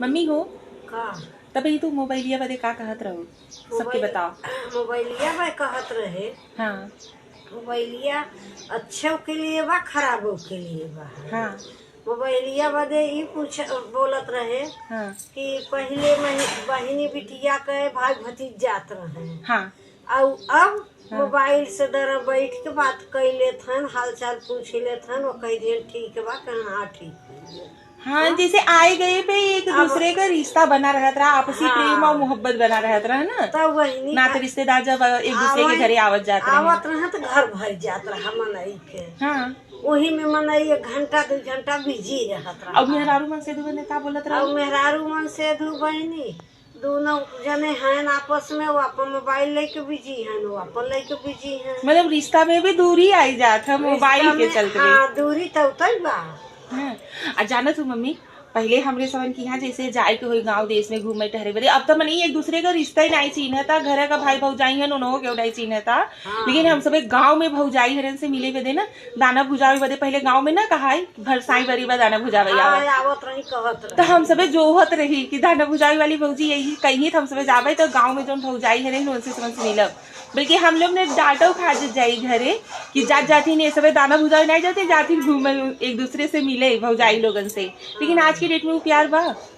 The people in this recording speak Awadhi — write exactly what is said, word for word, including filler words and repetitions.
मम्मी हो, का? तब ये तू मोबाइलिया बदे का कहत रहू? सबके मोबाइल-, बताओ। मोबाइलिया बा कहत रहे। हाँ। मोबाइलिया अच्छे के लिए बा, खराबो के लिए बा। हाँ। मोबाइलिया बदे ई पूछ, बोलत रहे हाँ। कि पहिले महि-, बहिनी बिटिया के भाई भतीज जात रहे। हाँ। अउ अब हाँ। मोबाइल से दरा बैठ के बात कइ लेत हन, हालचाल पूछ लेत हन, वो कह दिहन ठीक बा, कहन हाँ ठीक बा। हाँ, हाँ। जैसे आए गए पे एक हाँ। दूसरे का रिश्ता बना रहत रहा, आपसी हाँ। प्रेम और मोहब्बत बना रहत रहा ना। तब वही नात रिश्तेदार जब एक दूसरे के आवत, घरे आवत जात रहे। आवत रहे तो घर भर जात रहा मनई के। हाँ। वही में मनई एक घंटा दो घंटा बिजी रहत रहा। अब मेहरारू मन से दू बने का बोलत रहा? अब मेहरारू मन से दू बहिनी दोनों जने हैं आपस में, वो अपन मोबाइल लेके बिजी हैं, वो अपन लेके बिजी हैं। मतलब रिश्ता में भी दूरी आई जात है रिश्ता मोबाइल के में, चलते। हाँ, दूरी तो उतई बा। हाँ, आ जानत हूँ मम्मी, पहिले हमरे सबन की यहाँ जैसे जाए के होई गाँव देश में घूमे टहरे बदे, अब तो मने एक दूसरे का रिश्ता ही नहीं चीन्हता, घर का भाई भौजाई है, उन्हों के नहीं चीन्हता। हाँ। लेकिन हम सबे गाँव में भौजाई हरन से मिले बदे ना, दाना भुजावे बदे पहिले गाँव में ना कहाई, भरसाई बरी बा दाना भुजावे हाँ, आवा। आवत रही, कहत रही। तो हम सबे जोहत रही कि दाना भुजावे वाली भौजी यही कहीं, तो हम सबे जाबे तो गाँव में जौन भौजाई हरन उनसे सबन से मिलब। बल्कि हम लोग ने डांटो खा ज-, जाई घरे कि जात जाती ने सबे दाना भुजावे नहीं जाते, जाती घूमे एक दूसरे से मिले भौजाई लोगन से। लेकिन आज की डेट में वो प्यार बा?